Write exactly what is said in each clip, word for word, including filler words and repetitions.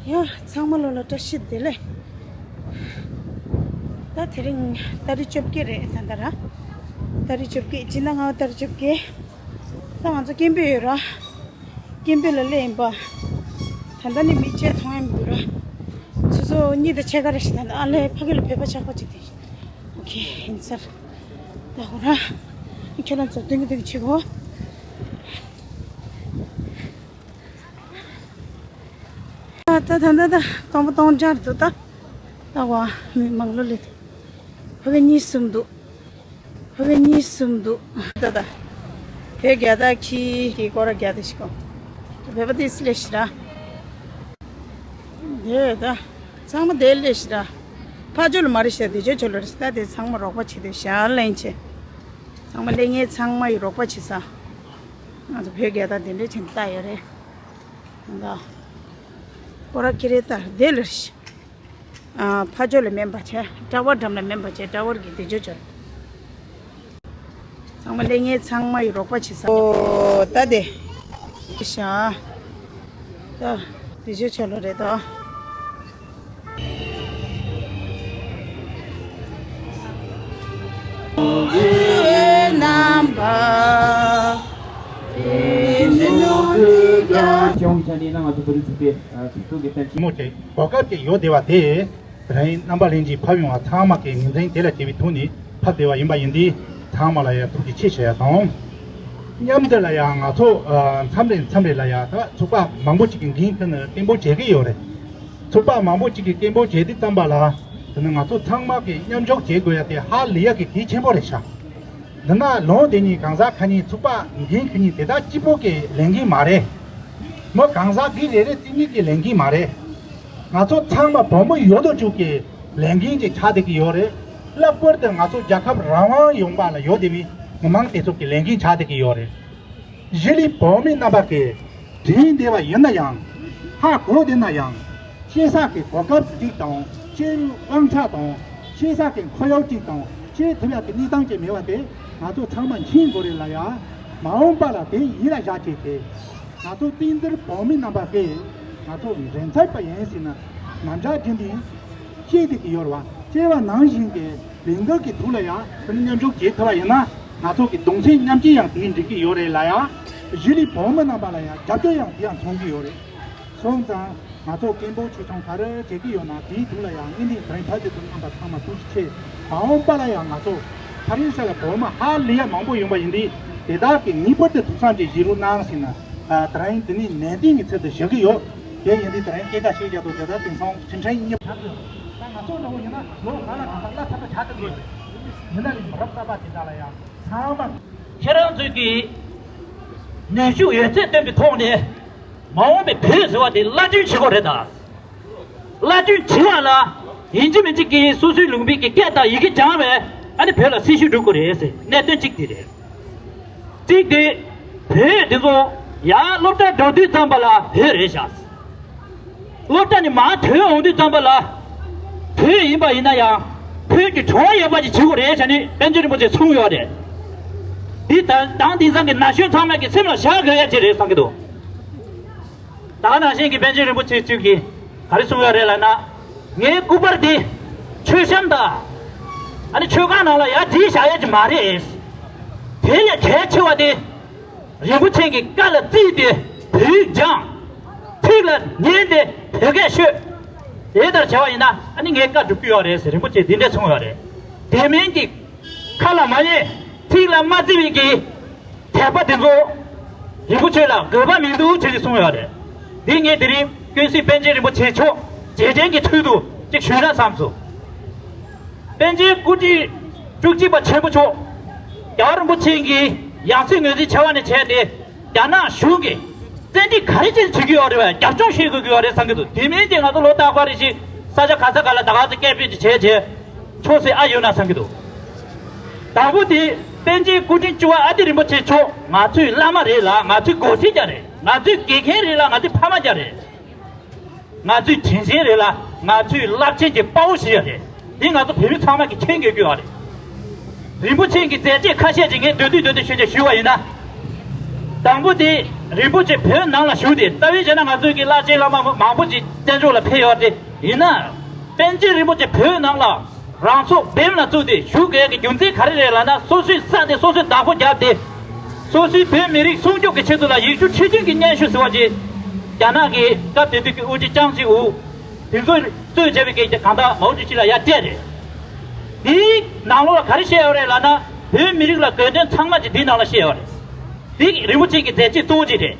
ཡ། ཚང་མ་ལོ་ལ་བཀྲ་ཤིས་བདེ་ལེགས། ད་དེ་རིང་ཏ་རིག་བཅོ་བརྒྱད་རེད་ད་ལྟ་ར། ཏ་རིག་བཅོ་བརྒྱད་སྤྱི་ཟླ་ལྔ་པ་ཏ་རིག་བཅོ་བརྒྱད། ད་ང་ཚོ་སྐད་འབོད་ཡོད་ར། སྐད་འབོད་ལ་སླེབས་ཡིན་པ། ད་ལྟ་ནི་མི་ཆེ་མཐོང་ཡ་མི་འདུག་ར། ཆུ་ཚོད་གཉིས་དང་ཕྱེད་ཀ་རེ་ཞིག་ད་ལྟ་ཨ་ལས་ཕ་གི་ལ་བོད་པ་ཆགས་པ་ཅིག་དེ། ཨོ་ཁེ་ཡིན་ས་རེད། ད་ཧོ་ར། ཁྱོད་རང་ཚོ་སྟོན་གི་སྟོན་གི་བྱེད་གོ། ད་ད་ད་ད་སྟོང་པ་སྟོང་འཇགས་འདུག་ད། ད་བ་མི་མང་ལོ་ལེ། ཕ་གི་གཉིས་གསུམ་འདུག་ཕ་གི་གཉིས་གསུམ་འདུག་ད་ད། བོད་རྒྱལ་དར་ཁྱི་གི་སྐོར་ར་རྒྱལ་དར་ཞིག་གོ། བོད་པ་དེ་སི་ལེ་ཤི་ར། དེ་ད། ཚང་མ་དེ་ལེ་ཤི་ར། ཕ་ཇོ་ལ་མ་རེ་ཤ་དེ་ཇོ་ཆོ་ལ་རེ་ཤི་ད་དེ་ཚང་མ་རོགས་པ་བྱེད་དེ་ཞར་ལེན་བྱེད། ཚང་མ་ལེ་ངེ་ཚང་མ་ཡི་རོགས་པ་བྱེད་ས། ང་ཚོ་བོད་རྒྱལ་དར་དེ་འདྲས་བྱེད་ད་ཡོད་རེད། ད། སྐོར་ར་ཁྱི་རེ་ད་དེ་ལེ་ཤི། ཨ། ཕ་ཇོ་ལ་སྨན་པ་བྱས། ཀྲ་བར་འགྲམ་ལ་སྨན་པ་བྱས། ཀྲ་བར་གྱི་དེ་ཇོ་ཆོ། ཚང་མ་ལེ་ངེ་ཚང་མ་ཡི་རོགས་པ་བྱེད་ས། ཨོ་ད་དེ། ཤ། ད་དེ་ཇོ་ཆོ་ལོ་རེད་དོ། རྣམ་པ། ཁྱེད་རང་ཚོ་བོད་རིགས་ཚོགས་པའི་ཚོགས་གཙོ་གི་བསྟན་ཆེན་མོ་ཆེ་གོ་སྐབས་ཅིག་ཡོད་བསྡད་པ་དེ། དེ་རིང་རྣམ་པ་ལྷན་རྒྱས་ཕེབས་ཡོང་བ་ཚང་མ་གི་ཉིན་མཚན་དེ་ལ་བྱས་པའི་ཐོག་ནས་ཕེབས་བསྡད་པ་ཡིན་པ་ཡིན་དུས་ཚང་མ་ལ་ཡང་ཐུགས་རྗེ་ཆེ་ཞུ་ཡ་དང་། མཉམ་དུ་ལ་ཡང་ང་ཚོ་ཨ་མཚམས་རེ་མཚམས་རེ་ལ་ཡང་ད་ཚོགས་པ་མང་པོ་ཅིག་གི་འགན་ཁུར་ནས་སྐད་འབོད་བྱེད་ཀྱི་ཡོད་རེད། ཚོགས་པ་མང་པོ་ཅིག་གི་སྐད་འབོད་བྱེད་དུས་ཙམ་པ་ལ་དེ་ནི་ང་ཚོ་ཚང་མ་གི་མཉམ་འཇོག་བྱེད་དགོས་ཡ་དེ་ཧ་ལས་ཡ་གི་གལ་ཆེན་པོ་རེད་ཤག་འདི་ན་ལོ་དེ་གཉིས་གང་ཟག་ཁ་ཉིན་ཚོགས་པ་འགན་ཁུར་ཉིན་དེ་དག་གཅིག་པོ་གི་ལས་འགན་མ་རེད། མི་གང་ཟག་གི་རེ་རེ་གཅིག་གཉིས་ཀྱི་ལས་འགན་མ་རེད། ང་ཚོ་ཚང་མ་བོད་མི་ཡོད་དོ་ཅོག་གི་ལས་འགན་ཅིག་ཆགས་བསྡད་ཀྱི་ཡོད་རེད། ལྷག་པར་དུ་ང་ཚོ་རྒྱལ་ཁབ་རང་དབང་ཡོང་བ་ལ་ཡོད་བསྡད་པའི་མི་མང་དེ་ཚོ་གི་ལས་འགན་ཆགས་བསྡད་ཀྱི་ཡོད་རེད། གཞིས་ལུས་བོད་མི་རྣམ་པ་གིས་དྲན་བསྡད་པ་ཡིན་ན་ཡང་། ཧ་གོ་བསྡད་ན་ཡང་། ཤེས་ས་གི་གོ་སྐབས་ཅིག་དང་། ཤེས་རིག་དབང་ཆ་དང་། ཤེས་ས་གི་ཁོར་ཡུག་ཅིག་དང་། ཤེས་ཐུབ་ཡག་གི་གནས་སྟངས་ཅིག་མེད་པ་དེ་ང་ཚོ་ཚང་མ་མཁྱེན་དགོས་རེད་ལ་ཡ། མ་འོངས་པ་ལ་དེ་ཡིད་ལ་བཞག་བྱས་ཏེ། ང་ཚོ་བསྟན་འཛིན་བོད་མི་རྣམ་པ་གིས་ང་ཚོ་མགྲིན་ཚབ་པ་ཡིན་ཟེར་ན་ནམ་ཞག་རྒྱུན་དུ་ཤེས་བསྡད་ཀྱི་ཡོད་རེད་བ། ཤེས་པ་ནང་བཞིན་གྱི་ལས་འགུལ་གྱི་ཐོག་ལ་ཡང་དེ་ནི་མཉམ་ཞུགས་བྱེད་ཐུབ་པ་ཡིན་ན་ང་ཚོ་གི་གདུང་སེམས་མཉམ་སྐྱེད་ཡང་དེ་འགྲིག་གི་ཡོད་རེད་ལ་ཡ། གཞིས་ལུས་བོད་མི་རྣམ་པ་ལ་ཡང་རྒྱབ་སྐྱོར་ཡང་དེ་ཡང་མཚོན་གྱི་ཡོད་རེད། སོང་ཙང་ང་ཚོ་སྐད་འབོད་ཆེ་ཆུང་ག་རེ་བྱེད་ཀྱི་ཡོད་ན་དེའི་ཐོག་ལ་ཡང་དངོས་གནས་དྲན་ཕབ་ཀྱི་འདུག་རྣམ་པ་ཚང་མ་ཐུགས་རྗེ་ཆེ། མ་འོངས་པ་ལ་ཡང་ང་ཚོ་ཕ་རན་སི་ལ་བོད་མི་ཧ་ལས་ཡ་མང་པོ་ཡོང་པ་ཡིན་དུས་དེ་དག་གིས་ངེས་པར་དུ་ཐུགས་བསམ་ཅིག་བཞེས་རོགས་གནང་ཟེར་ན། ད་རིང་དེ་ནས་ནན་ཏན་གྱི་ཚུལ་དུ་ཞུ་གི་ཡོད། དེ་ཡིན་དུས་ད་རིང་སྐད་ཆ་བཤད་རྒྱུ་དང་དེ་དག་དེང་སང་ཕྱིར་དྲན་གཉིས། ད་ང་ཚོ་འདྲ་བོ་ཡིན་ན་ལོ་གང་ལ་གང་འདྲ་བསླབ་ཐུབ་པ་ཆགས་ཐུབ་ཀྱི་ཡོད། མི་སྣ་ལས་མི་རབས་གསར་པ་དེ་དག་ལ་ཡང་ཚང་མ། ཁྱེད་རང་ཚོས་ཀྱི་ནུས་ཤུགས་ཡོད་ཚད་བཏོན་པའི་ཐོག་ནས་མ་འོངས་པའི་བོད་ཟེར་བ་དེ་བླ་སྤྲུལ་བྱེད་དགོས་རེད་ད། བླ་སྤྲུལ་བྱེད་པ་ལ་ཡིན་གཅིག་མིན་གཅིག་གིས་སོ་སོའི་ལུང་པའི་གི་སྐད་དང་ཡི་གེ་སྦྱངས་པས་ཨ་ནི་བོད་ལ་སྲི་ཞུ་འགྲོ་དགོས་རེད་ཟེར་གནད་དོན་གཅིག་དེ་རེད། གཅིག་དེ། བོད་དེ་ཚོ་ཡར་སློབ་གྲྭ་འགྲོ་དུས་ཙམ་པ་ལ་བོད་རེད་ཤག་སློབ་གྲྭ་ནས་མར་ཐོན་འོང་དུས་ཙམ་པ་ལ་བོད་ཡིན་པ་ཡིན་ན་ཡང་བོད་ཀྱི་གྲོགས་ཡོད་པ་ཅིག་བྱེད་དགོས་རེད་ཟེར་ནས་པཎ་ཆེན་རིན་པོ་ཆེས་གསུངས་ཡོད་རེད། འདི་ད་དང་དེང་སང་གི་ན་གཞོན་ཚང་མ་གི་སེམས་ལ་བཞག་དགོས་ཡ་ཅིག་རེད་བསམ་གྱི་འདུག་ད་ག་ནང་བཞིན་གྱི་པཎ་ཆེན་རིན་པོ་ཆེ་གཅིག་གིས་ག་རེ་གསུངས་ཡོད་རེད་ལབ་ན། ངའི་སྐུ་པར་འདི་མཆོད་བཤམས་དང་། ཨ་ནི་མཆོད་ཁང་ནང་ལ་ཡར་བསྒྲིགས་བཞག་ཡ་ཅིག་མ་རེད། དེ་ལས་གལ་ཆེ་བ་དེ། རིན་པོ་ཆེ་གི་བཀའ་ལ་བརྩིས་ཏེ་བོད་ཡིག་སྦྱངས། ཚིག་ལ་ཉན་ཏེ་བོད་སྐད་ཤོད། དེ་ལྟར་བྱས་པ་ཡིན་ན་ཨ་ནི་ངའི་བཀའ་སྒྲུབ་ཀྱི་ཡོད་རེད་ཟེར་རིན་པོ་ཆེས་འདི་འདྲ་གསུངས་ཡོད་རེད། དེ་མིན་གྱི་ཁ་ལ་མ་ཉན། ཚིག་ལ་མ་བརྩི་བའི་གི་དད་པ་དེ་ཚོ་རིན་པོ་ཆེ་ལ་དགོས་པ་མི་འདུག་ཅེས་གསུངས་ཡོད་རེད། འདི་ངས་དེ་རིང་ཀུན་གཟིགས་པཎ་ཆེན་རིན་པོ་ཆེ་མཆོག་རྗེས་དྲན་གྱི་ཚུལ་དུ་ཅིག་ཞུས་ན་བསམ་སོང་། པཎ་ཆེན་སྐུ་ཕྲེང་བཅུ་གཅིག་པ་ཆེན་པོ་མཆོག་རྒྱལ་བ་རིན་པོ་ཆེ་གི་ཡང་སྲིད་ངོས་འཛིན་བྱ་བ་ནས་བྱས་ཏེ་རྒྱ་ནག་གཞུང་གིས་བཙན་ཁྲིད་ག་རེ་ཅིག་བྱེད་ཀྱི་ཡོད་རེད་བས། རྒྱབ་ལྗོངས་ཤེས་དགོས་ཀྱི་ཡོད་རེད་བསམ་གྱི་འདུག་དེ་མིན་གྱི་ང་ཚོ་ལོ་རྟག་པར་རེ་བཞིན་ས་ཆ་ག་ས་ག་ལ་ད་ག་ཚོད་སྐད་འབོད་ཅིག་བྱས་བྱས་ཆོག་སྲིད་ཨ་ཡོད་ན་བསམ་གྱི་འདུག་དང་པོ་དེ་པཎ་ཆེན་སྐུ་ཕྲེང་བཅུ་པ་ཨ་ཏི་རིན་པོ་ཆེ་མཆོག་ང་ཚོའི་བླ་མ་རེད་ལ་ང་ཚོའི་འགོ་ཁྲིད་ཀྱང་རེད། ང་ཚོའི་དགེ་རྒན་རེད་ལ་ང་ཚོའི་ཕ་མ་ཀྱང་རེད། ང་ཚོའི་དྲིན་ཆེན་རེད་ལ་ང་ཚོའི་རླབས་ཆེན་གྱི་དཔའ་བོ་ཞིག་ཡང་རེད། འདི་ང་ཚོ་བོད་མི་ཚང་མ་གིས་མཁྱེན་དགོས་ཀྱི་ཡོད་རེད། རིན་པོ་ཆེ་གི་མཛད་རྗེས་ཁ་ཤས་ཅིག་ངས་མདོར་བསྡུས་མདོར་བསྡུས་ཞུས་ཏེ་ཞུས་པ་ཡིན་ན། དང་པོ་དེ་རིན་པོ་ཆེ་བོད་ནང་ལ་བཞུགས་ཏེ། ལྟ་བའི་བྱས་ན་ང་ཚོའི་གི་བླ་ཆེན་བླ་མ་མང་པོ་ཅིག་བཙན་བྱོལ་ལ་ཕེབས་ཡོད་དེ། ཡིན་ན་པཎ་ཆེན་རིན་པོ་ཆེ་བོད་ནང་ལ་རང་ཚོགས་བེམ་ལ་བཙུགས་ཏེ་བཞུགས་དགོས་ཀྱི་རྒྱུ་མཚན་ག་རེ་རེད་ལབ་ན། སོ་སོའི་ས་དེ་སོ་སོས་བདག་པོ་བརྒྱབ་སྟེ། སོ་སོའི་བོད་མི་རིགས་སྲུང་སྐྱོབ་ཀྱི་ཆེད་དུ་ལ་ཡེ་ཤུ་ཁྲི་བཙུན་གྱི་སྙན་ཞུ་ཟེར་བ་ཅིག་རྒྱ་ནག་གི་སྐབས་དེ་དུས་ཀྱི་དབུ་ཁྲིད་ཅང་ཅིན་ཝུ་དེ་ཚོས་གཙོས་བྱས་པའི་གི་གང་ལྟར་མའོ་ཀྲུའུ་ཞི་ལ་ཡར་སྤྲད་རེད། དེའི་ནང་ལོགས་ལ་ག་རེ་བཤད་ཡོད་རེད་ལབ་ན། བོད་མི་རིགས་ལ་དགོས་དོན་ཚང་མ་ཅིག་དེའི་ནང་ལ་བཤད་ཡོད་རེད། དེ་རིན་པོ་ཆེ་གི་མཛད་རྗེས་གཙོ་བོ་ཅིག་རེད།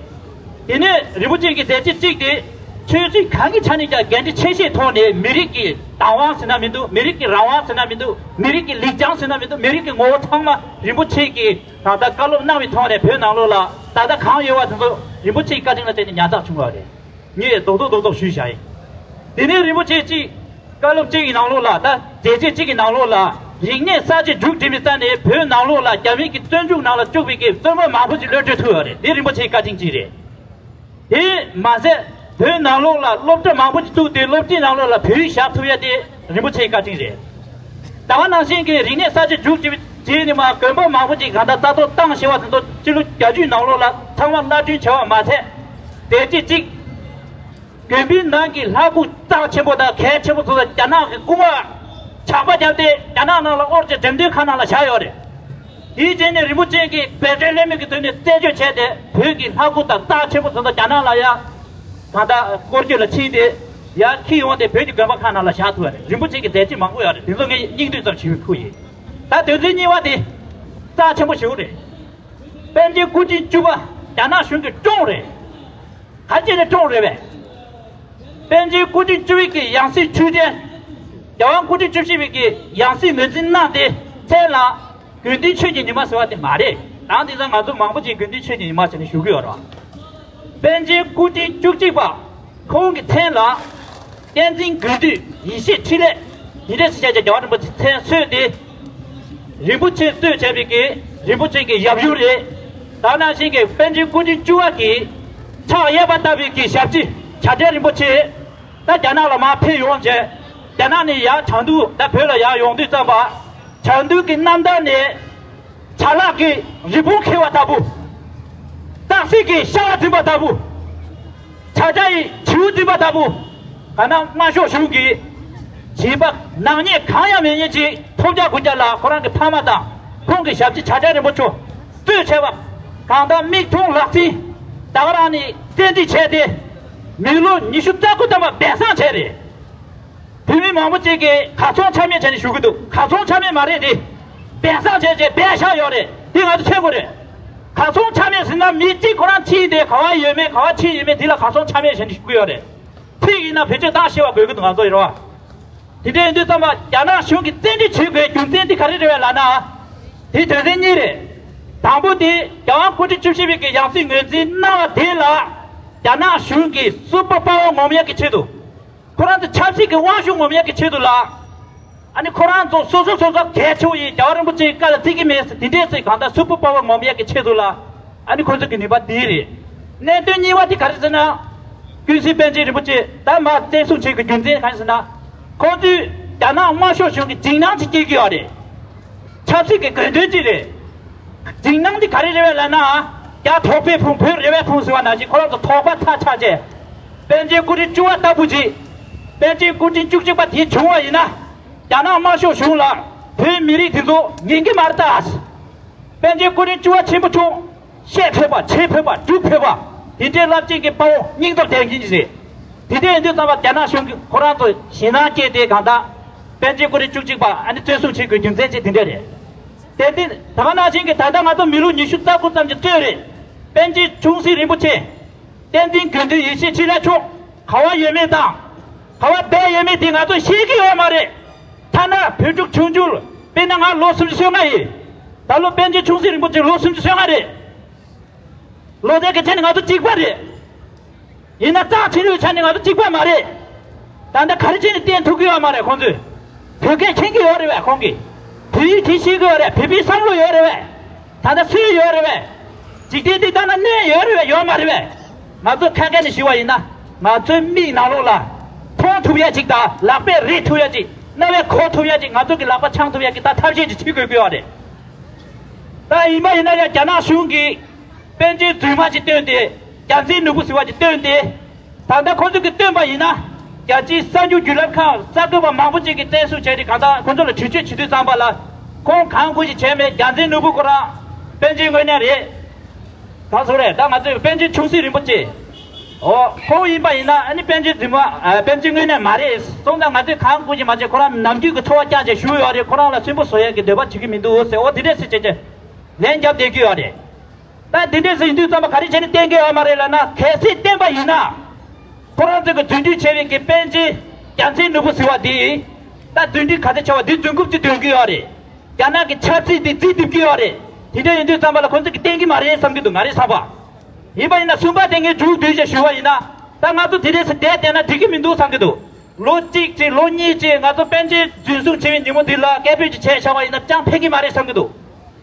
དེ་ནས་རིན་པོ་ཆེ་གི་མཛད་རྗེས་གཅིག་དེ། ཆོས་སྲིད་གང་གི་ཆ་ནས་ཀྱང་འགན་འཁྲི་ཆེ་ཤོས་ཐོག་ནས་མི་རིགས་ཀྱི་བདག་དབང་ཟེར་ན་མི་འདུག་མི་རིགས་ཀྱི་རང་དབང་ཟེར་ན་མི་འདུག་མི་རིགས་ཀྱི་ལེགས་བྱང་ཟེར་ན་མི་འདུག་མི་རིགས་ཀྱི་ངོ་བོ་ཚང་མ་རིན་པོ་ཆེ་གིས་ད་ལྟ་བཀའ་སློབ་གནང་བའི་ཐོག་ནས་བོད་ནང་ལོགས་ལ་ད་ལྟ་གང་ཡོད་པ་དེ་ཚོ་རིན་པོ་ཆེའི་བཀའ་དྲིན་ལ་བརྟེན་ནས་ཉར་ཚགས་བྱུང་བ་རེད། ངས་རྡོག་རྡོག་རྡོག་རྡོག་ཞུས་བཞག་ཡིན། དེ་ནས་རིན་པོ་ཆེ་གཅིག་བཀའ་སློབ་གཅིག་གི་ནང་ལོགས་ལ། ད་མཛད་རྗེས་གཅིག་གི་ནང་ལོགས་ལ། རིག་གནས་གསར་བརྗེ་མཇུག་སྒྲིལ་བའི་རྩ་ནས་བོད་ནང་ལོགས་ལ་རྒྱ་མི་གི་བཙོན་འཇུག་ནང་ལ་བཅུག་པའི་གི་བཙོན་པ་མང་པོ་ཞིག་གློད་གྲོལ་ཐུབ་ཡོད་རེད། འདི་རིན་པོ་ཆེའི་བཀའ་དྲིན་གཅིག་རེད། དེ་མ་ཟད་བོད་ནང་ལོགས་ལ་སློབ་གྲྭ་མང་པོ་ཞིག་བཙུགས་ཏེ་སློབ་གྲྭའི་ནང་ལོགས་ལ་བོད་ཡིག་བཞག་ཐུབ་ཡ་དེ་རིན་པོ་ཆེའི་བཀའ་དྲིན་རེད། ད་ག་ནང་བཞིན་གྱི་རིག་གནས་གསར་བརྗེ་མཇུག་སྒྲིལ་བའི་རྗེས་ནས་མར་དགོན་པ་མང་པོ་ཅིག་གང་ལྟར་རྩ་གཏོར་བཏང་ཞེས་པ་དེ་ཚོ་སྤྱི་ལོ་བརྒྱད་ཅུའི་ནང་ལོགས་ལ་ཚང་མ་མནའ་སྐྲུན་བྱས་པ་མ་ཟད། དེ་རྗེས་གཅིག་དགོན་པའི་ནང་གི་ལྷ་སྐུ་རྩ་ཆེན་པོ་དང་གལ་ཆེན་པོ་ཚོ་ལ་རྒྱ་ནག་གི་སྐུ་དབང་ཇག་པ་བརྒྱབ་སྟེ་རྒྱ་ནག་ནང་ལ་དབོར་བྱས་འགྲེམས་སྟོན་ཁང་ནང་ལ་བཞག་ཡོད་རེད། དེའི་རྗེས་ནས་རིན་པོ་ཆེ་གིས་བེ་ཏྲེ་ལེ་མི་གི་དོན་ནས་རྩད་གཅོད་བྱས་ཏེ་བོད་ཀྱི་ལྷ་སྐུ་དང་རྩ་ཆེན་པོ་ཚོ་ཚོ་རྒྱ་ནག་ལ་ཡ་ད་ལྟ་སྐོར་སྐྱོད་ལ་ཕྱིན་ཏེ་ཡར་འཁྱེར་ཡོང་སྟེ་བོད་ཀྱི་དགོན་པ་ཁག་ནང་ལ་བཞག་ཐུབ་པ་རེད། རིན་པོ་ཆེ་གི་མཛད་རྗེས་མང་པོ་ཡོད་རེད། དེ་ཚོ་ངས་སྙིང་བསྡུས་ཙམ་ཞུ་བའི་ཁུལ་ཡིན། ད་དོན་ཚན་གཉིས་པ་དེ་རྩ་ཆེན་པོ་ཞེ་པོ་རེད། པཎ་ཆེན་སྐུ་ཕྲེང་བཅུ་པ་རྒྱ་ནག་གཞུང་གིས་བཀྲོངས་རེད། ག་རེ་བྱས་ནས་བཀྲོངས་རེད་པས། པཎ་ཆེན་སྐུ་ཕྲེང་བཅུ་པའི་གི་ཡང་སྲིད་འཁྲུལ་བྲལ། རྒྱལ་དབང་སྐུ་ཕྲེང་བཅུ་བཞི་པའི་གི་ཡང་སྲིད་ངོས་འཛིན་གནང་སྟེ་མཚན་ལ་དགེ་འདུན་ཆོས་ཀྱི་ཉི་མ་ཟེར་བ་དེ་མ་རེད། ད་དེང་སང་ང་ཚོ་མང་པོ་ཅིག་དགེ་འདུན་ཆོས་ཀྱི་ཉི་མ་ཟེར་ནས་ཞུ་གི་ཡོད་རེད། པཎ་ཆེན་སྐུ་ཕྲེང་བཅུ་གཅིག་པ་ཁོང་གི་མཚན་ལ་བསྟན་འཛིན་དགེ་འདུན་ཡེ་ཤེས་འཕྲིན་ལས་འདི་འདྲ་ཟེར་བྱས་ཀྱི་རྒྱལ་བ་རིན་པོ་ཆེ་མཚན་གསོལ་ཏེ། རིན་པོ་ཆེ་གཙོས་བྱས་པའི་གི་རིན་པོ་ཆེ་གི་ཡབ་ཡུམ་རེད། ད་ནང་བཞིན་གྱི་པཎ་ཆེན་སྐུ་ཕྲེང་བཅུ་པ་གི་ཕྱག་གཡས་པ་ལྟ་བུའི་གི་ཞབས་ཕྱི་བྱ་བྲལ་རིན་པོ་ཆེ། ད་རྒྱ་ནག་ལ་མར་ཕེབས་ཡོང་བྱས། རྒྱ་ནག་ནས་ཡར་བྱང་འདུལ་ད་བོད་ལ་ཡར་ཡོང་དུས་ཙམ་པ། བྱང་འདུལ་གྱི་རྣམ་ཐར་ནས་བྱ་གླག་གི་རི་བོང་འཁྱེར་བ་ལྟ་བུ། སྟག་གཟིག་གི་ཤ་བ་འཛིན་པ་ལྟ་བུ། བྱ་བྱ་ཡི་བྱིའུ་འཛིན་པ་ལྟ་བུ། ག་ན་དམར་ཤོག་གཞུང་གིས་བྱིས་པ་ནག་ཉེས་གང་ཡང་མེད་མཁན་ཅིག་ཐོབ་རྒྱག་དགོས་རྒྱག་ལ་ཁོ་རང་གི་ཕ་མ་དང་ཁོང་གི་ཞབས་ཕྱི་བྱ་བྲལ་རིན་པོ་ཆེ་གཙོས་བྱས་པ། གང་ལྟར་མིག་མཐོང་ལག་ཟིན་ད་ག་རང་ནས་བཙན་ཁྲིད་བྱས་ཏེ། མི་ལོ་ཉི་ཤུ་རྩ་དགུ་ཙམ་པ་སྦས་གསང་བྱས་རེད། བོད་མི་མང་པོ་ཅིག་གིས་གར་སོང་ཆ་མེད་བྱས་ནས་ཞུ་གི་འདུག་གར་སོང་ཆ་མེད་མ་རེད་དེ། སྦས་གསང་བྱས་བྱས་སྦས་བཞག་ཡོད་རེད། དེ་ང་ཚོ་ཤེས་དགོས་རེད། གར་སོང་ཆ་མེད་ཟེར་ན་མི་གཅིག་ཁོ་རང་ཁྲིད་དེ་ག་བ་ཡོད་མེད་ག་བ་ཁྲིད་ཡོད་མེད་དེ་ལ་གར་སོང་ཆ་མེད་བྱས་ནས་ཞུ་གི་ཡོད་རེད། ཁྲིད་ཡིན་ན་བེད་སྤྱོད་བཏང་ཤེས་པ་དགོས་ཀྱི་འདུག་ང་ཚོ་ཡིན་རོ། དེ་འདྲ་ཡིན་དུས་ཙམ་པ་རྒྱ་ནག་གཞུང་གིས་བཙན་ཁྲིད་བྱེད་དགོས་རྒྱུ་མཚན་དེ་ག་རེ་རེད་པས་ལབ་ན། དེ་དོན་ཚན་གཉིས་རེད། དང་པོ་དེ་རྒྱལ་དབང་སྐུ་ཕྲེང་བཅུ་བཞི་པའི་གི་ཡང་སྲིད་ངོས་འཛིན་གནང་བ་དེ་ལ་རྒྱ་ནག་གཞུང་གིས་སུ་པར་པ་ཝར་ངོམ་ཡག་གི་ཆེད་དུ། ཁོ་རང་ཚོ་ཆབ་སྲིད་ཀྱི་དབང་ཤུགས་ངོམ་ཡག་གི་ཆེད་དུ་ལ། ཨ་ནི་ཁོ་རང་ཚོ་སོ་སོ་སོ་སོ་གལ་ཆེ་བོ་ཡིན། རྒྱལ་བ་རིན་པོ་ཆེའི་བཀའ་ལ་བརྩི་གི་མེད་ཟེར་དེ་འདྲས་ཟེར་གང་ལྟར་སུ་པར་པ་ཝར་ངོམ་ཡག་གི་ཆེད་དུ་ལ། ཨ་ནི་ཁོ་ཚོ་གི་ནུས་པ་འདི་རེད། གནད་དོན་གཉིས་པ་དེ་ག་རེ་ཟེར་ན། ཀུན་གཟིགས་པཎ་ཆེན་རིན་པོ་ཆེ་ད་མར་བཙན་བཟུང་བྱེད་དགོས་རྒྱུ་མཚན་ག་རེ་ཟེར་ན། ཁོ་ཚོས་རྒྱ་ནག་དམར་ཤོག་གཞུང་གི་འཇིགས་སྣང་ཅིག་སྐྱེ་གི་ཡོད་རེད། ཆབ་སྲིད་ཀྱི་དགོས་འདུན་ཅིག་རེད། འཇིགས་སྣང་འདི་ག་རེ་རེད་པས་ལབ་ན། རྒྱ་དོགས་པས་ཕུང་བོད་རེ་བས་ཕུང་ཟེར་བ་ནང་བཞིན་ཁོ་རང་ཚོ་དོགས་པ་ཚ་ཆགས་བྱས། པཎ་ཆེན་སྐུ་ཕྲེང་བཅུ་པ་ལྟ་བུ་ཅིག་པཎ་ཆེན་སྐུ་ཕྲེང་བཅུ་གཅིག་པ་དེ་བྱུང་བ་ཡིན་ན། རྒྱ་ནག་དམར་ཤོག་གཞུང་ལ་བོད་མི་རིགས་དེ་ཚོ་ཉན་གི་མ་རེད་ད། པཎ་ཆེན་སྐུ་ཕྲེང་བཅུ་པ་ཆེན་པོ་བྱུང་། བཤད་ཕོད་པ་བྱེད་ཕོད་པ་སྒྲུབ་ཕོད་པ། དེ་འདྲའི་རླབས་ཆེན་གྱི་དཔའ་བོ་སྙིང་སྟོབས་ལྡན་མཁན་ཅིག་རེད། དེ་འདྲ་ཡིན་དུས་ཙམ་པ་རྒྱ་ནག་གཞུང་གིས་ཁོ་རང་ཚོ་ཞེད་སྣང་སྐྱེས་ཏེ་གང་ལྟར། པཎ་ཆེན་སྐུ་ཕྲེང་བཅུ་གཅིག་པ་ཨ་ནི་བཙན་བཟུང་བྱེད་དགོས་རྒྱུ་མཚན་ཅིག་དེ་འདྲ་རེད། དེ་འདི་ད་ག་ནང་བཞིན་གྱི་ད་ལྟ་ང་ཚོ་མི་ལོ་ཉི་ཤུ་རྩ་དགུ་ཙམ་གྱི་གཙོས་རེད། པཎ་ཆེན་ཆུང་སྲིད་རིན་པོ་ཆེ། བསྟན་འཛིན་དགེ་འདུན་ཡེ་ཤེས་འཕྲིན་ལས་མཆོག་ག་བ་ཡོད་མེད་དང་། ག་བ་བསྡད་ཡོད་མེད་དེ་ང་ཚོ་ཤེས་ཀྱི་ཡོད་མ་རེད། ཐ་ན་བོད་ཕྲུག་ཆུང་ཆུང་དཔེར་ན་ང་ལོ་སུམ་ཅུ་སོ་ལྔ་ཡིན། ད་ལོ་པཎ་ཆེན་ཆུང་སྲིད་རིན་པོ་ཆེ་ལོ་སུམ་ཅུ་སོ་ལྔ་རེད། ལོ་ཚད་ཀྱི་ཆ་ནས་ང་ཚོ་གཅིག་པ་རེད། ཡིན་ན་རྩ་ཁྲིམས་ལུགས་ཆ་ནས་ང་ཚོ་གཅིག་པ་མ་རེད། ད་ལྟ་ག་རེ་བྱས་ནས་བསྟན་ཐུབ་ཀྱི་ཡོད་མ་རེད་ཁོང་ཚོས། བོད་སྐད་མཁྱེན་གྱི་ཡོད་རེད་བས་ཁོང་གིས། བོད་ཡིག་དེ་ཤེས་ཀྱི་ཡོད་རེད། བོད་པའི་བསམ་བློ་ཡོད་རེད་བས། ད་ལྟ་སུས་ཡོད་རེད་བས། འཇིག་རྟེན་འདི་ལྟ་ན་གནས་ཡོད་རེད་བས་ཡོད་མ་རེད་བས། ང་ཚོ་ཁ་སྐད་ནས་ཞུ་བ་ཡིན་ན། ང་ཚོའི་མིག་ནང་ལོགས་ལ་མཐོང་ཐུབ་ཡ་ཅིག་དང་ལག་པས་རེག་ཐུབ་ཡ་ཅིག་རྣ་བས་གོ་ཐུབ་ཡ་ཅིག་ང་ཚོ་གི་ལག་པ་འཆང་ཐུབ་ཡ་གི་ད་ཐབས་ཤེས་ཅིག་བྱེད་དགོས་ཀྱི་ཡོད་རེད། ད་ཡིན་པ་ཡིན་ན་ཡང་རྒྱ་ནག་གཞུང་གིས་ པཎ་ཆེན་རྫུན་མ་ཞིག་བཏོན་ཏེ། རྒྱལ་མཚན་ནོར་བུ་ཟེར་བ་ཞིག་བཏོན་ཏེ། ད་ལྟ་ཁོ་ཚོ་གིས་བཏོན་པ་ཡིན་ན། རྒྱལ་སྤྱིའི་གསར་འགྱུར་བརྒྱུད་ལམ་ཁག་གསར་འགོད་པ་མང་པོ་ཅིག་གིས་བཙན་བཟུང་བྱས་ཏེ། གང་ལྟར་ཁོ་ཚོ་ལ་དྲི་དཔྱད་བྱེད་དུས་ཙམ་པ་ལ། ཁོང་གང་དགོས་ཞིག་བྱས་མེད། རྒྱལ་མཚན་ནོར་བུ་ཁོ་རང་པཎ་ཆེན་དངོས་གནས་རེད། གང་སོང་རེད། ད་ང་ཚོས་པཎ་ཆེན་ཆུང་སྲིད་རིན་པོ་ཆེ། ཨོ། ཁོང་ཡིན་པ་ཡིན་ན། ཨ་ནི་པཎ་ཆེན་རྫུན་མ། ཨ། པཎ་ཆེན་དངོས་གནས་མ་རེད། སོང་ཙང་ང་ཚོས་གང་དགོས་ཀྱི་མ་བྱས། ཁོ་རང་ནམ་རྒྱུན་གྱི་འཚོ་བ་རྐྱང་བྱས་བཞུགས་ཡོད་རེད། ཁོ་རང་ལ་སུན་པོ་བཟོ་ཡག་གི་འདོད་པ་བྱེད་ཀྱི་མི་འདུག་ཟེར། ཨོ། དེ་འདྲས་ཟེར་བྱས་བྱས་ལན་རྒྱབ་བསྡད་ཀྱི་ཡོད་རེད། ད་དེ་འདྲས་ཟེར་ཡིན་དུས་ཙམ་པ་ག་རེ་བྱས་ནས་བསྟན་གྱི་ཡོད་མ་རེད་ལབ་ན། གལ་སྲིད་བསྟན་པ་ཡིན་ན། ཁོ་རང་ཚོ་གིས་རྫུན་སྒྲིག་བྱས་པའི་གི་པཎ་ཆེན་རྒྱལ་མཚན་ནོར་བུ་ཟེར་བ་འདི། ད་རྫུན་སྒྲིག་ག་ཚོད་བྱས་པ་འདི་རྫུན་རྐུབ་ཅིག་འདོན་གྱི་ཡོད་རེད། རྒྱ་ནག་གི་ཆབ་སྲིད་འདི་རྩིས་སྒྲིབ་ཀྱི་ཡོད་རེད། དེ་འདྲ་ཡིན་དུས་ཙམ་པ་ལ་ཁོ་ཚོ་གིས་བསྟན་གྱི་མ་རེད་བསམ་གྱི་འདུག་ང་རེ་བསམ་པ། ཡིན་པ་ཡིན་ན། གསུམ་པ་དེ་ངས་མཇུག་བསྡུས་བྱས་ཞུས་པ་ཡིན་ན། ད་ང་ཚོ་དེ་འདྲས་སེ་བསྡད་བསྡད་ན་འགྲིག་གི་མི་འདུག་བསམ་གྱི་འདུག་ལོ་གཅིག་ཅིག་ལོ་གཉིས་ཅིག་ང་ཚོ་པཎ་ཆེན་འཛིན་བཟུང་བྱས་པའི་ཉིན་མོ་འདི་ལ་སྐད་འབོད་ཅིག་བྱས་བཞག་པ་ཡིན་ན་ཅང་ཕན་གྱི་མ་རེད་བསམ་གྱི་འདུག་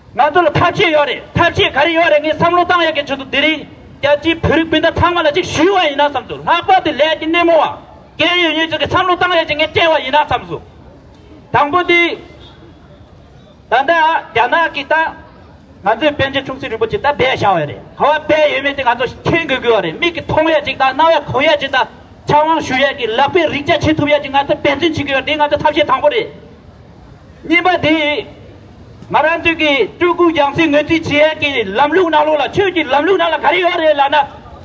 ང་ཚོ་ལ་ཐབས་ཤེས་ཡོད་རེད། ཐབས་ཤེས་ག་རེ་ཡོད་རེད། ངས་བསམ་བློ་བཏང་ཡག་གི་ཆེད་དུ་དེ་རིང་རྒྱལ་སྤྱིའི་བོད་རིགས་སྤུན་ཟླ་ཚང་མ་ལ་ཅིག་ཞུས་པ་ཡིན་ན་བསམ་སོང་། ལྷག་པར་དུ་ལས་ཀྱི་སྣེ་མོ་བ། སྐད་ཡིག་ཡོད་མཁན་ཚོ་གིས་བསམ་བློ་བཏང་ཡག་ཅིག་ངས་སྤྲད་པ་ཡིན་ན་བསམ་སོང་། དང་པོ་དེ། ད་ལྟ་རྒྱ་ནག་གིས་ད་ང་ཚོའི་པཎ་ཆེན་ཆུང་སྲིད་རིན་པོ་ཆེ་ད་སྦས་བཞག་པ་རེད། ག་པར་སྦས་ཡོད་མེད་དེ་ང་ཚོ་མཁྱེན་དགོས་ཀྱི་ཡོད་རེད། མིག་གིས་མཐོང་ཡག་ཅིག་དང་། རྣ་བས་གོ་ཡག་ཅིག་དང་། ཕྱག་དབང་ཞུ་ཡག་གི་ལག་པས་རེག་བྱ་བྱེད་ཐུབ་ཡག་ཅིག་ང་ཚོ་འབད་བརྩོན་བྱེད་ཀྱི་ཡོད་རེད། དེ་ང་ཚོ་ཐབས་ཤེས་དང་པོ་རེད། གཉིས་པ་དེ། ང་རང་ཚོའི་གི་སྤྲུལ་སྐུ་ཡང་སྲིད་ངོས་འཛིན་བྱེད་ཡག་གི་ལམ་ལུགས་ནང་ལོགས་ལ། ཆོས་ཀྱི་ལམ་ལུགས་ནང་ལ་ག་རེ་ཡོད་རེད་ལབ་ན།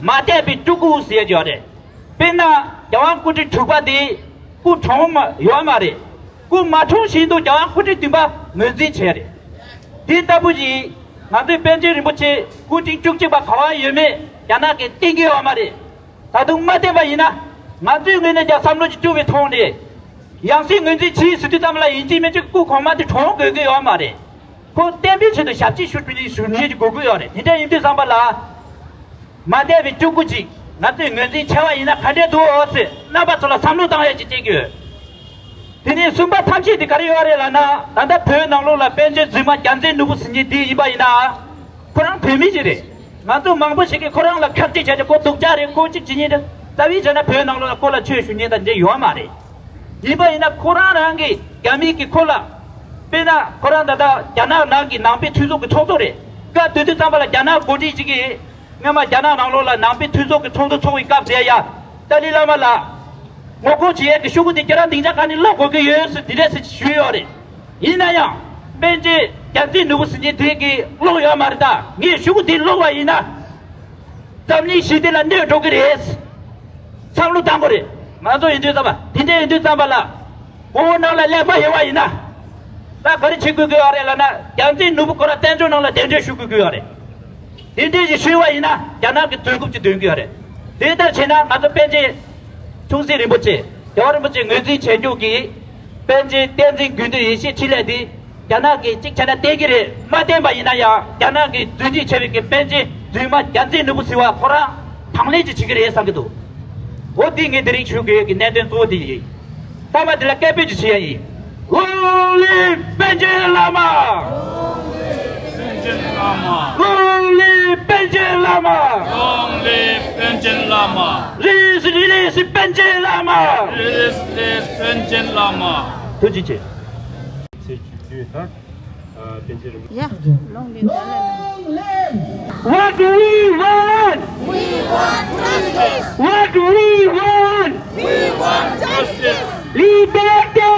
མ་དད་པའི་སྤྲུལ་སྐུ་ཟེར་ཡག་ཅིག་ཡོད་རེད། དཔེར་ན། རྒྱལ་དབང་སྐུ་ཕྲེང་དྲུག་པ་དེ་སྐུ་གྲོངས་མ་ཡོད་མ་རེད། སྐུ་མ་གྲོངས་བཞིན་དུ་རྒྱལ་དབང་སྐུ་ཕྲེང་བདུན་པ་ངོས་འཛིན་བྱས་རེད། དེ་ལྟ་བུ་ཞིག་ང་ཚོའི་པཎ་ཆེན་རིན་པོ་ཆེ་སྐུ་ཕྲེང་བཅུ་གཅིག་པ་ག་པར་ཡོད་མེད་རྒྱ་ནག་གིས་བསྟན་གྱི་ཡོད་མ་རེད། ད་དུང་མ་བསྟན་པ་ཡིན་ན། ང་ཚོའི་ངོས་ནས་ཀྱང་བསམ་བློ་ཅིག་བཅུག་པའི་ཐོག་ནས། ཡང་སྲིད་ངོས་འཛིན་བྱེད་ཟེར་དུས་ཙམ་ལ་ཡིན་གཅིག་མིན་གཅིག་སྐུ་གོང་མ་དེ་གྲོངས་དགོས་ཀྱི་ཡོད་མ་རེད། ཁོ་བསྟན་པའི་ཆེད་དུ་ཞབས་ཕྱི་ཞུ་ཞུ་མཁན་ཅིག་དགོས་ཀྱི་ཡོད་རེད། དེ་འདྲ་ཡིན་དུས་ཙམ་པ་ལ། མ་དད་པའི་སྤྲུལ་སྐུ་ཅིག་ང་ཚོས་ངོས་འཛིན་བྱས་པ་ཡིན་ན་ག་འདྲས་འདུག་ཟེར། རྣམ་པ་ཚོ་ལ་བསམ་བློ་བཏང་ཡག་ཅིག་བྱེད་ཀྱི་ཡོད། དེ་ནས་གསུམ་པ་ཐབས་ཤེས་དེ་ག་རེ་ཡོད་རེད་ལབ་ན། ད་ལྟ་བོད་ནང་ལོགས་ལ་པཎ་ཆེན་རྫུན་མ་རྒྱལ་མཚན་ནོར་བུ་ཟེར་མཁན་འདི་ཡིན་པ་ཡིན་ན། ཁོ་རང་བོད་མི་ཞིག་རེད། ང་ཚོ་མང་པོ་ཞིག་གིས་ཁོ་རང་ལ་ཁག་དཀྲི་བྱས་ཏེ། ཁོ་སྡུག་ཅག་རེད། ཁོ་གཅིག་བྱེད་ཉེན་རེད། རྩ་བའི་བྱས་ན་བོད་ནང་ལོགས་ལ་ཁོ་ལ་ཆོས་ཞུ་མཁན་དང་འདྲ་ཡོད་མ་རེད། ཡིན་པ་ཡིན་ན་ཁོ་རང་རང་གི་རྒྱ་མི་གིས་ཁོ་ལ། དཔེར་ན་ཁོ་རང་ད་ལྟ་རྒྱ་ནག་ནང་གི་ནང་པའི་འཐུས་ཚོགས་ཀྱི་ཚོགས་གཙོ་རེད། སྐབས་དེ་དུས་ཙམ་པ་ལ་རྒྱ་ནག་འགོ་ཁྲིད་ཅིག་གིས། སྔོན་མ་རྒྱ་ནག་ནང་ལོགས་ལ་ནང་པའི་འཐུས་ཚོགས་ཀྱི་ཚོགས་འདུ་ཚོགས་པའི་སྐབས་དེར་ཡ། ཏཱ་ལའི་བླ་མ་ལ་ངོ་རྒོལ་བྱེད་ཡས་ཀྱི་ཤོག་གུ་དེ་ཁྱེད་རང་སྡིངས་ཆ་ཁ་ནས་སློག་དགོས་ཀྱི་ཡོད་ཟེར། དེ་འདྲས་ཟེར་ཞུས་ཡོད་རེད། ཡིན་ན་ཡང་། པཎ་ཆེན་རྒྱལ་མཚན་ནོར་བུ་ཟེར་མཁན་དེ་གིས་སློག་ཡོད་མ་རེད། ད་ངས་ཤོག་གུ་དེ་སློག་པ་ཡིན་ན། འཛམ་གླིང་ཞི་བདེ་ལ་གནོད་འགྲོ་གི་རེད། བསམ་བློ་བཏང་དགོས་རེད། ང་ཚོ་ཡིན་དུས་ཙམ་པ། དེ་འདྲས་ཡིན་དུས་ཙམ་པ་ལ། བོད་ནང་ལ་ཀླད་པ་ཡོད་པ་ཡིན་ན། ད་ག་རེ་བྱེད་དགོས་ཀྱི་ཡོད་རེད་ལབ་ན། རྒྱལ་མཚན་ནོར་བུ་ཁོ་རང་བཙན་བྱོལ་ནང་ལ་གདན་འདྲེན་ཞུ་དགོས་ཀྱི་ཡོད་རེད། དེ་འདྲས་ཞིག་ཞུས་པ་ཡིན་ན་རྒྱ་ནག་གིས་རྫུན་རྐུབ་ཅིག་འདོན་གྱི་ཡོད་རེད། དེ་ལྟར་བྱས་ན་ང་ཚོ་པཎ་ཆེན་ཆུང་སྲིད་རིན་པོ་ཆེ། རྒྱལ་བ་རིན་པོ་ཆེ་ངོས་འཛིན་བྱེད་རྒྱུ་གི། པཎ་ཆེན་བསྟན་འཛིན་དགེ་འདུན་ཡེ་ཤེས་འཕྲིན་ལས་འདི། རྒྱ་ནག་གིས་གཅིག་བྱས་ན་བསྟན་གྱི་རེད། མ་བསྟན་པ་ཡིན་ན་ཡང་རྒྱ་ནག་གིས་རྫུན་སྒྲིག་བྱས་པའི་གི་པཎ་ཆེན་རྫུན་མ་རྒྱལ་མཚན་ནོར་བུ་ཟེར་བ་ཁོ་རང་དང་ལེན་ཅིག་བྱེད་ཀྱི་རེད་བསམ་གྱི་འདུག་འོ་འདི་ངས་དེ་རིང་ཞུ་དགོས་ཀྱི་གནད་དོན་གཙོ་བོ་དེ་ཡིན། མཐའ་མ་དེ་ལ་སྐད་འབོད་ཅིག་བྱེད་ཡ་ཡིན། ལོང་ལི་པཎ་ཆེན་བླ་མ། པཎ་ཆེན་བླ་མ། ལོང་ལི་པཎ་ཆེན་བླ་མ། ལོང་ལི་པཎ་ཆེན་བླ་མ། རིས་རིས་པཎ་ཆེན་བླ་མ། རིས་རིས་པཎ་ཆེན་བླ་མ། ཐུགས་རྗེ་ཆེ། ཚེས་བཅུ་བདུན་ལྟར། ཨ། པཎ་ཆེན་རིན་པོ་ཆེ། Yeah, long live Dalai Lama. What we want? We want justice. What we want? We want justice. Liberté.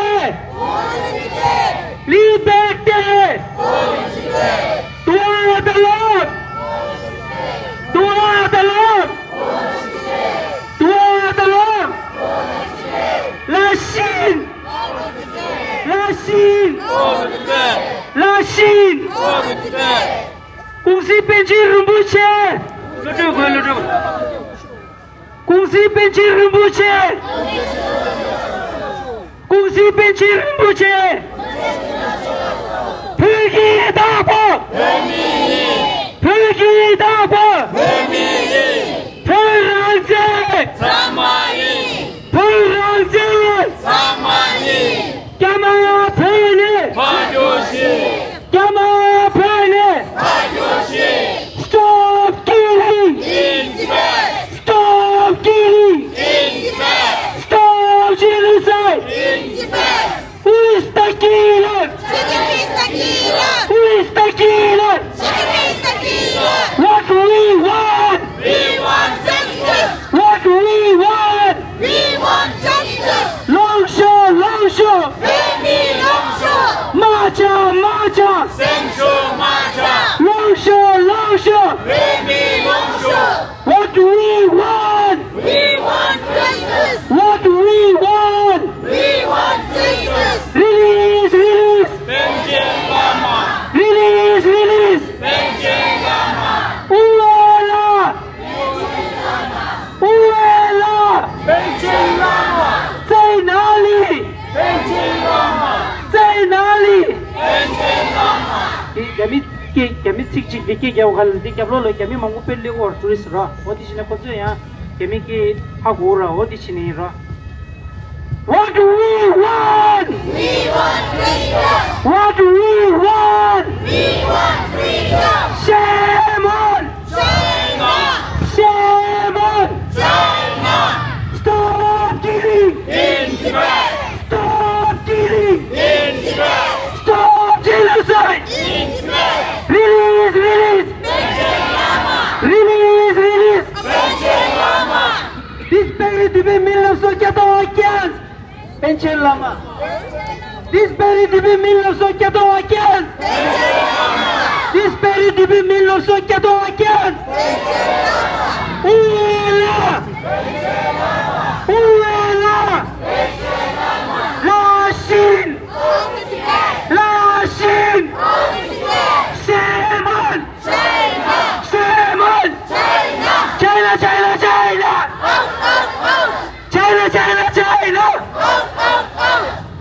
Pour le Tibet. Liberté. Pour le Tibet. Droit de l'homme. Pour le Tibet. Droit de l'homme. Pour le Tibet. Droit de l'homme. Pour le Tibet. La Chine. La Chine. La Chine. ཀུང་སི་པཎ་ཆེན་རིན་པོ་ཆེ། ཀུང་སི་པཎ་ཆེན་རིན་པོ་ཆེ། ཀུང་སི་པཎ་ཆེན་རིན་པོ་ཆེ། བོད་ཀྱི་བདག་པོ། བོད་ཀྱི་བདག་པོ། བོད་རང་བཙན། ཚང་མ་ཡིན། བོད་རང་བཙན། ཚང་མ་ཡིན། རྒྱ་དམར་བོད་ནས། ཕར་རྒྱུགས་ཤིག་རྒྱ་དམར་བོད་ནས། ཕར་རྒྱུགས་ཤིག Stop killing! In Tibet! Stop killing! In Tibet! Stop genocide! In Tibet! Who is the killer? Who is the killer? Who is the killer? What we རྒྱ་མི་སྐད་རྒྱ་མི་ཚིག་གཅིག་གི་སྐད་རྒྱག་པ་ག་ལ་འདི་རྒྱབ་ལོགས་ལ་རྒྱ་མི་མང་པོ་དཔེ་སླེབས་ཀྱི་ཡོད་རེད། ཊུ་རི་སི་ར། འོ་དེ་བྱས་ནས་ཁོ་ཚོས་ཡང་རྒྱ་མི་སྐད་ཧ་གོ་ར། འོ་དེ་བྱས་ནས་ཡིན་ར། What do we want? We want freedom. What do we want? We want freedom. Shame on! China! Shame on! China! Stop killing! In Tibet! Stop killing! In Tibet! Stop genocide! In Tibet! Release, release! Panchen Lama! Release, release! Panchen Lama! This very Tibet millions of Kyathong Kians! Panchen Lama! This very Tibet millions of Kyathong Kians! This very Tibet millions of Kyathong Kians! Uela! Uela! Lashin! Lashin! Shame on! Shame on! China, China, China! China, China, China!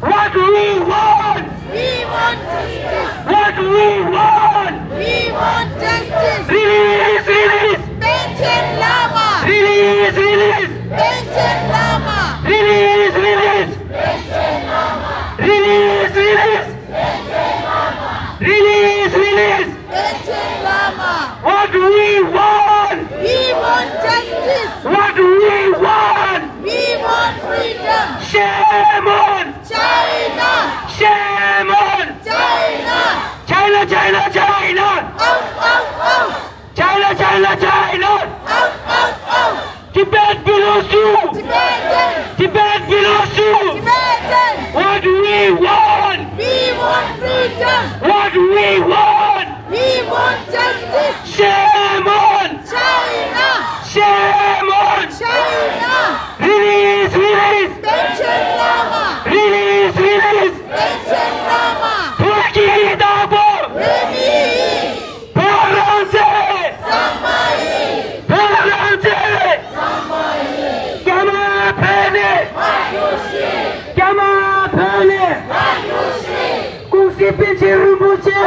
What do we want? We want justice! What do we want? We want justice! Release, release! Panchen Lama! Release, release! Panchen Lama! Release, release! Panchen Lama! Release, release! Panchen Lama! Release, release! Panchen Lama! What do we want? We want justice! What do we want? We want freedom! Shame on! China! Shame on! China! China, China, China! Out, out, out! China, China, China! Out, out, out! Tibet belongs to Tibetans! Tibet belongs to Tibetans! What do we want? We want freedom! What do we want? We want justice! Shame on! China! Shame on! China! Release, release! Panchen Lama! Release, release! Panchen Lama! བོད་ཀྱི་བདག་པོ། བོད་མི་ཡིན། བོད་རང་བཙན། གཙང་མ་ཡིན། བོད་རང་བཙན། གཙང་མ་ཡིན། རྒྱ་དམར་བོད་ནས། མར་རྒྱུགས་ཤིག་རྒྱ་དམར་བོད་ནས། མར་རྒྱུགས་ཤིག་ཀུང་སི་པཎ་ཆེན་རིན་པོ་ཆེ།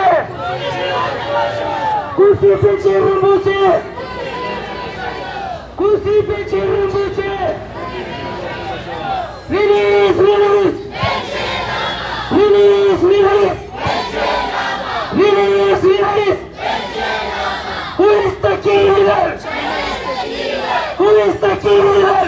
ཀུང་སི་པཎ་ཆེན་རིན་པོ་ཆེ། ཀུང་སི་པཎ་ཆེན་རིན་པོ་ཆེ། Release, release! Release, release! Release, release! Who is the killer? Who is the killer?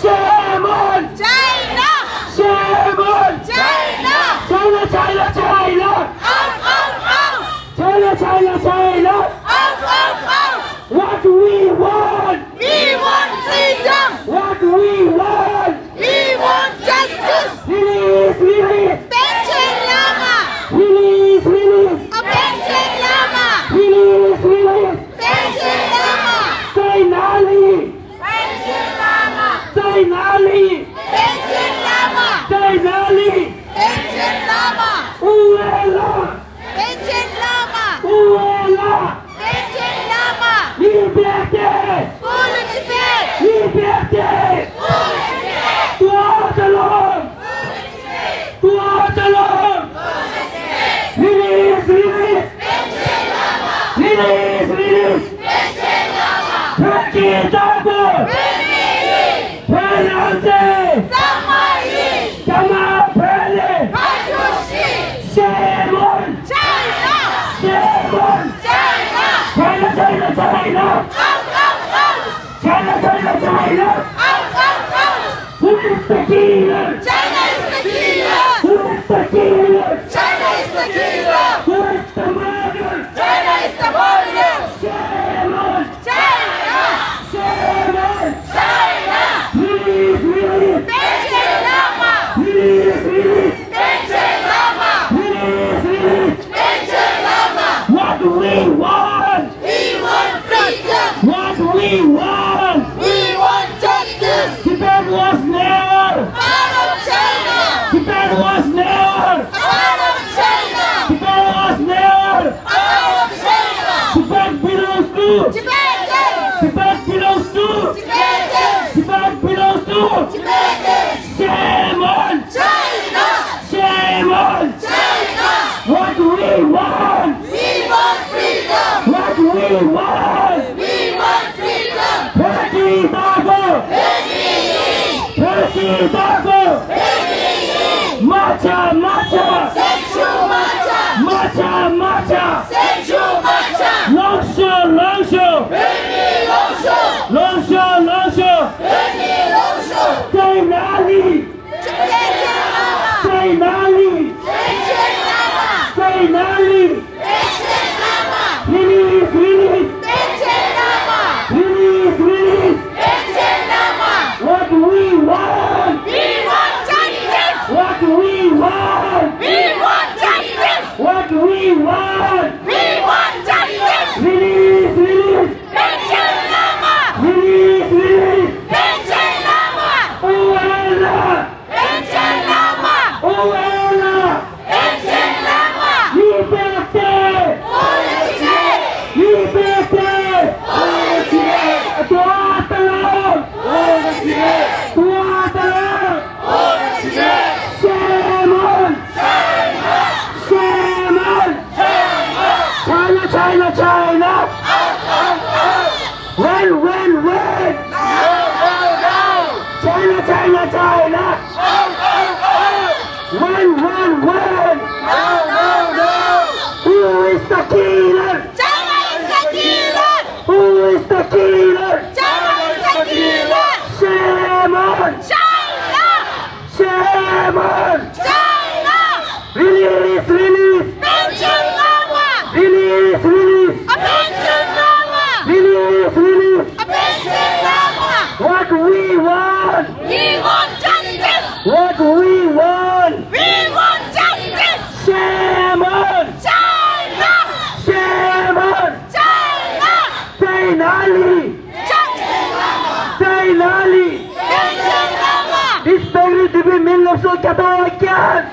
Shame on! China! Shame on! China! China, China, China! Out, out, out! China, China, China! Out, out, out! What we want? We want freedom! What we want? We want justice! Release, release! Panchen Lama! Release, release! A Panchen Lama! Release, release! Panchen Lama! China lead! Panchen Lama! China lead! Panchen Lama! China lead! Panchen Lama! Uela! Panchen Lama! Uela! Panchen Lama! Liberté! Pour le Tibet! Liberté! Pour le Tibet! Droit de l'homme! Pour le Tibet! Droit de l'homme! Pour le Tibet! Release, release! Panchen Lama! Release, release! Panchen Lama! Turkey double! Release! བོད་རང་བཙན། གཙང་མ་ཡིན། རྒྱ་དམར་བོད་ནས། ཕར་རྒྱུགས་ཤིག Shame on! China! Shame on! China! China, China, China! Out, out, out! China, China, China! Out, out, out! Who is the killer? China is the killer! Who is the killer? China is the killer! Who is the murderer? China is the murderer! Shame on! China! China! China! Release, release! Panchen Lama! Release, release! Panchen Lama! Release, release! Panchen Lama! What do we want? We want freedom! What do we want? We want justice! Tibet was never! བོད་ཀྱི་བདག་པོ། བོད་ཀྱི་ཡིན། མ་ཆག་མ་ཆག་སེམས་ཤུགས་མ་ཆག་མ་ཆག་མ་ཆག་སེམས་ཤུགས་མ་ཆག་ལངས་ཤོག་ལངས་ཤོག་བོད་མི་ལངས་ཤོག་ལངས་ཤོག་ལངས་ཤོག་བོད་མི་ལངས་ཤོག་བཙན་ན་ལི། བཙན་ན་ལི། བཙན་ན་ལི། Release, release. Release, release. What we want. We want justice. What we want. We want justice. What we want. We want justice. Release, release. Release, release. Oh Allah. Oh Allah. Liberté. Liberté. Droit de l'homme. Droit de l'homme. Shame on. Shame on. China, China, China. Run, run, run. China, China, China. Run, run, run. Who is the killer? China is the killer. Who is the killer? China is the killer. Shame on. China. Shame on. China. Release, release. Panchen Lama. Release, release. Panchen Lama. Release, release. Panchen Lama. What we want. We want justice. What we want. We want justice. Shame on. China. Shame on. China. China. China. Disparaître depuis mille neuf cent quatre-vingt-quinze.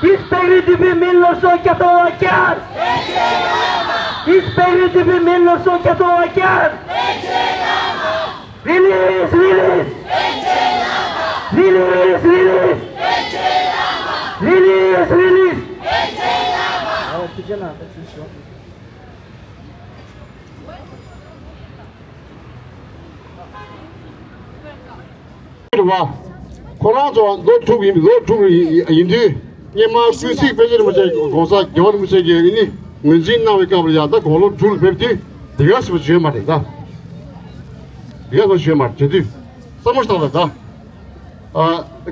Disparaître depuis mille neuf cent quatre-vingt-quinze. Disparaître depuis mille neuf cent quatre-vingt-quinze. Release, release. Release, release. Release, release. རེད་བ། ཁོ་རང་ཚོ་ལོ་དྲུག་ཡིན། ལོ་དྲུག་ཡིན་དུས། སྔོན་མ་ཀུན་གཟིགས་དཔལ་ལྡན་རིན་པོ་ཆེ་༸གོང་ས་༸རྒྱལ་བ་རིན་པོ་ཆེ་གིས་ནི་ངོས་འཛིན་གནང་བའི་སྐབས་ལ་ཡང་ད་དགུང་ལོ་དྲུག་ལ་ཕེབས་དུས་འདི་ག་སུ་བརྗོད་མ་རེད་ད། འདི་ག་སུ་བརྗོད་མ་རེད། བྱེད་དུས་བསམ་བློ་བཏང་ད་ད། ཨ།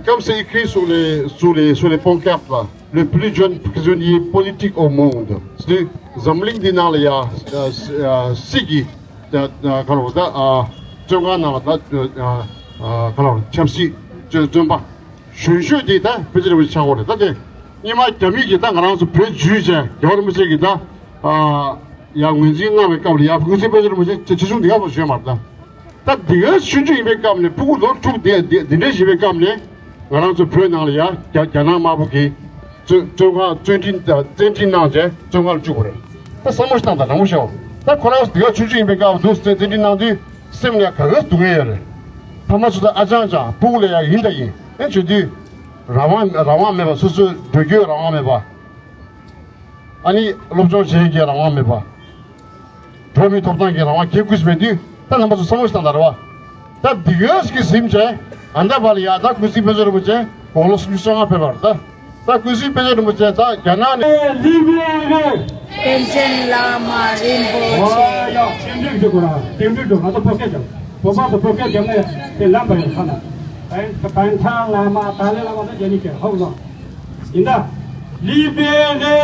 comme c'est écrit sur les, sur les, sur les pancartes là, le plus jeune prisonnier politique au monde. ཟེར་དུས་འཛམ་གླིང་འདི་ནང་ལ་ཡ་སྲིད་ཀྱི་ག་རེ་ད་བཙོན་ཁང་ནང་ལ་ད་ག་རེ་ཆབ་སྲིད་བཙོན་པ་གཞོན་ཤོས་དེ་ད་དཔེ་ཆ་རེ་བ་ཆགས་པ་རེད། ད་དེ་སྔོན་མ་རྒྱ་མི་གིས་ད་ང་རང་ཚོ་བོད་བརྒྱུད་བྱས་རྒྱལ་བ་རིན་པོ་ཆེ་གིས་ད་ཡ་ངོས་འཛིན་གནང་བའི་སྐབས་ལ་ཡ་ཀུན་གཟིགས་དཔལ་ལྡན་རིན་པོ་ཆེ་ཆེ་ཆུང་འདི་ག་སོགས་བྱོན་མ་རེད་ད། ད་འདི་ག་ཆུང་ཆུང་ཡིན་པའི་སྐབས་ནས་ཕྲུ་གུ་ལོ་དྲུག་དེ་དེ་འདྲ་ཡིན་པའི་སྐབས་ནས་ང་རང་ཚོ་བོད་ནང་ལ་ཡ་རྒྱ་རྒྱ་ནག་དམར་པོ་གིས་བཙོན་བཙོན་ཁང་བཙོན་ཁྲིམས་བཙན་ཁྲིམས་གནང་བྱས་བཙོན་ཁང་ལ་བཅུག་པ་རེད། ད་བསམ་བློ་ཞིག་བཏང་དང་། དྲང་པོ་བཤད་པ། ད་ཁོ་རང་འདི་ག་ཆུང་ཆུང་ཡིན་པའི་སྐབས་འདུག་བཙན་ཁྲིམས་གནང་དུས་སེམས་ནས་ག་ག་སྡུག་བསྔལ་ཡོད་རེད། ཕ་མ་ཚོ་ད་ཨ་ཅང་ཅང་ཕྲུ་གུ་ལ་ཡ་ཡིན་ད་ཡིན། ཨེ་བྱེད་དུས་རང་དབང་རང་དབང་མེད་པ། སོ་སོའི་འགྲོ་སྐྱོད་རང་དབང་མེད་པ། ཨ་ནི་སློབ་སྦྱོང་བྱེད་ཀྱི་རང་དབང་མེད་པ། འགྲོ་བ་མིའི་ཐོབ་ཐང་གི་རང་དབང་གི་ཀུས་མེད་དུས། ད་རྣམ་པ་ཚོ་བསམ་བློ་ཞིག་བཏང་དང་རེད་བ། ད་འདི་ག་གི་ཟིན་བྱས་ཨ་ད་བ་ལ་ཡ་ད་ཀུན་གཟིགས་དཔལ་ལྡན་རིན་པོ་ཆེ་དགུང་ལོ་སུམ་ཅུ་སོ་ལྔ་ཕེབས་པ་རེད་ད། ད་ཀུན་གཟིགས་དཔལ་ལྡན་རིན་པོ་ཆེ་ད་རྒྱ་ནག་ནས། ལི་བེ་རེ། པཎ་ཆེན་བླ་མ་རིན་པོ་ཆེ། ཡ་ཡ། ཏིང་ཏིང་འགྲོ་དགོས་ར། ཏིང་ཏིང་འགྲོ། ང་ཚོ་ཕོ་སྐད་རྒྱབ། བོད་པ་ཚོ་ཕོ་སྐད་རྒྱབ་ན་དེ་ལམ་པ་ཡོད་ཁ་ན། པཎ་པཎ་ཆེན་བླ་མ་ཏཱ་ལའི་བླ་མ་ད་རྒྱ་ནི་ཀྱེ་ཧོ་ལོ། ཡིན་ད། ལི་བེ་རེ།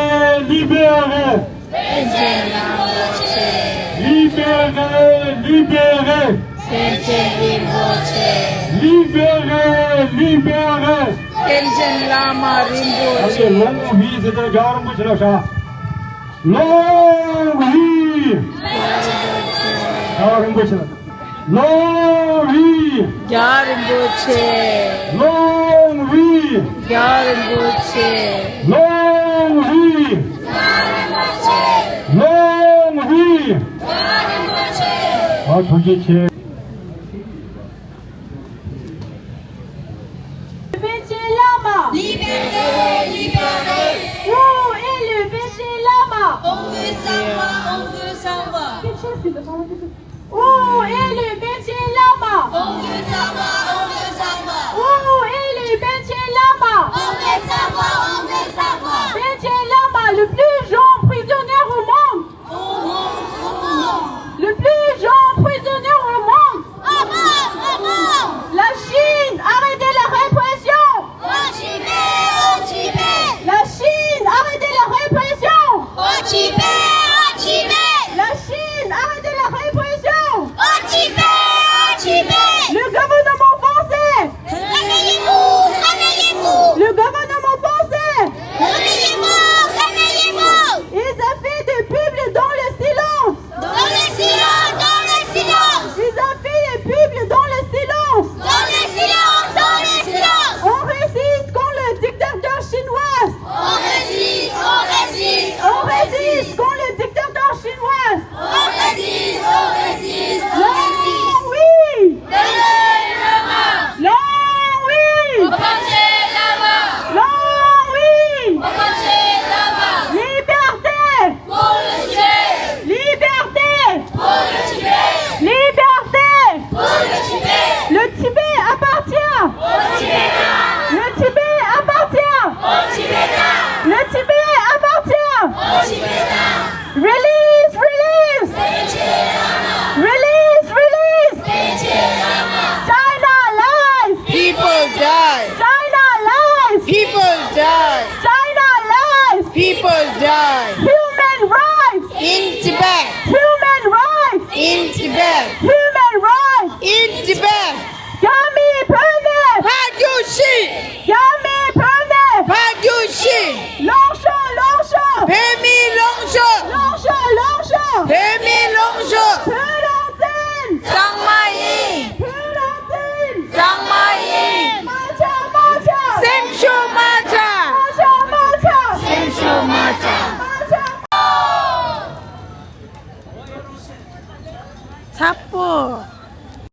ལི་བེ་རེ། པཎ་ཆེན་བླ་མ་ཆེ། ལི་བེ་རེ། ལི་བེ་རེ། པཎ་ཆེན་རིན་པོ་ཆེ། ལི་བེ་རེ། ལི་བེ་རེ། པཎ་ཆེན་བླ་མ་རིན་པོ་ཆེ། ཨ་ནི་ལོང་བི་ཟེར་ཏེ་རྒྱལ་བ་རིན་པོ་ཆེ་ལ་ཤ། ལོང་བི། རྒྱལ་བ་རིན་པོ་ཆེ་ལ། ལོང་བི། རྒྱལ་བ་རིན་པོ་ཆེ། ལོང་བི། རྒྱལ་བ་རིན་པོ་ཆེ། ལོང་བི། རྒྱལ་བ་རིན་པོ་ཆེ། ལོང་བི། རྒྱལ་བ་རིན་པོ་ཆེ། ཨ་ཐུགས་རྗེ་ཆེ། པཎ་ཆེན་བླ་མ། Libérez, libérez. Où est le ပန်းချီလမ်းမ။ On veut savoir, on veut savoir. Quelque chose, c'est de parler de Où est le ပန်းချီလမ်းမ။ On veut savoir,